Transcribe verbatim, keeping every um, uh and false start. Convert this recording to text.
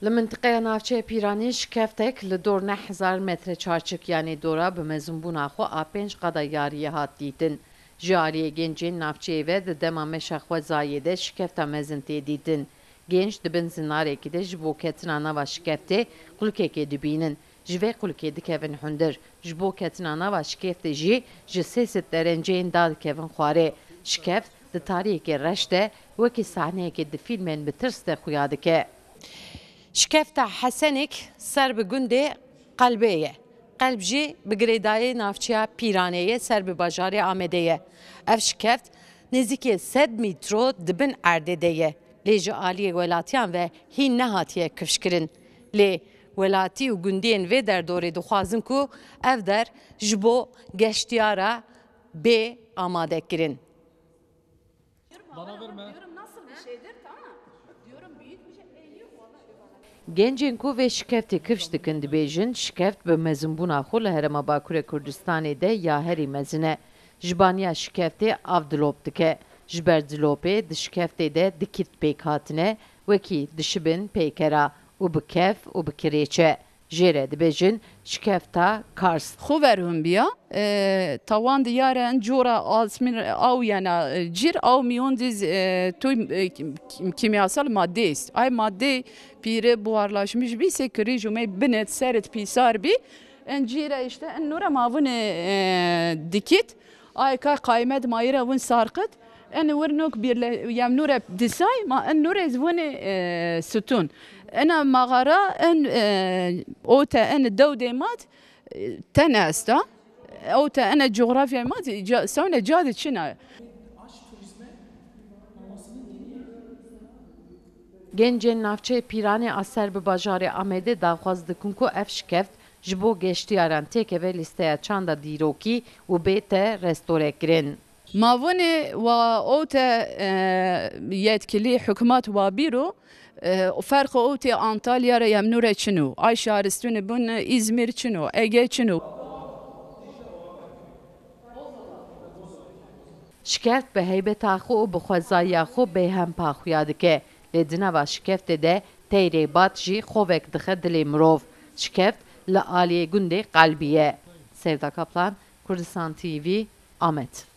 Li mintiqeya navçeya Pîranê şikeftek li dor neh hezar metre çarçik, yanî dora bi mezinbûna xwe a pênc qada yariyê hat dîtin. Ji aliyê gencên navçeyê ve di dema meşa xwezayê de şikefta mezin tê dîtin. Genc di bin zinarekî de ji bo ketina nava şikeftê qulkekê dibînin. Ji vê qulkê dikevin hundir. Ji bo ketina nava şikeftê jî ji sê sed derenceyên dadikevin xwarê. Şikeft di tariyekê reş de wekî sahneyekê di fîlmên bi tirs de xuya dike. Şikefta Hesenik ser bi gundê Qelbê ye. Qelb jî bi girêdayê navçeya Pîranê ye, ser bi bajarê Amedê ye. Ev şikeft nêzîkê sed mîtro di bin erdê de ye. Lê ji aliyê welatiyan ve hîn nehatiye kifşkirin. Lê welatî û gundiyên vê derdorê dixwazin ku ev der ji bo geştiyara bê amadekirin. Bana verme. Diyorum nasıl bir şeydir, tamam. Diyorum büyük bir şey. E, yok, vallahi. Gencên ku vê şikeftê kifş dikin dibêjin, şikeft bi mezinbûna xwe li Herêma Bakurê Kurdistanê de ya herî mezin e. Ji baniya şikeftê av dilop dike. Ji ber dilopê di şikeftê de dikît pêk hatine, wekî dişibin peykera û bi kef û bi kirêç e. Jê re dibêjin şikefta karst. Xwe verhûn biya, e, tawan diyare in cora asmîn aw yena, e, cîr aw miyon diz, e, toy, e, kim-, kimyasal madde ist. Ay madde pîre buharlaşmış bî, se kirîj û me binet seret pîsar bî. En cîre işte en nura mavune, e, dikit. Ay ka qaymet mayira vun sarqit. En wir nuk birle yem nure disay ma en nure vune, e, sütun. Ena mağara en, e, ote en dew demat, e, ten esta. Ote ene coğrafya mat, ca-, sawne cadi çina. Gencên navçeyê Pîranê a ser bi bajarê Amedê daxwaz dikin ku ev şikeft ji bo geştiyaran têkeve lîsteya çanda dîrokî û bête restorekirin. Ma vunê wa ote, e, yetkilî hikûmet wa bîro, e, ferqo ote Antalya re yem nure çino, ay şaristûnê bun Îzmîr çino, Ege çino. Şikeft bi heybeta xwe û bi xwezayiya xwe bêhempa xuya dike. Lê di nava şikeftê de teyrê bad jî xovek dixe dilê mirov. Şikeft li aliyê gundê Qelbî ye. Sevda Kaplan, Kurdistan T V, Amed.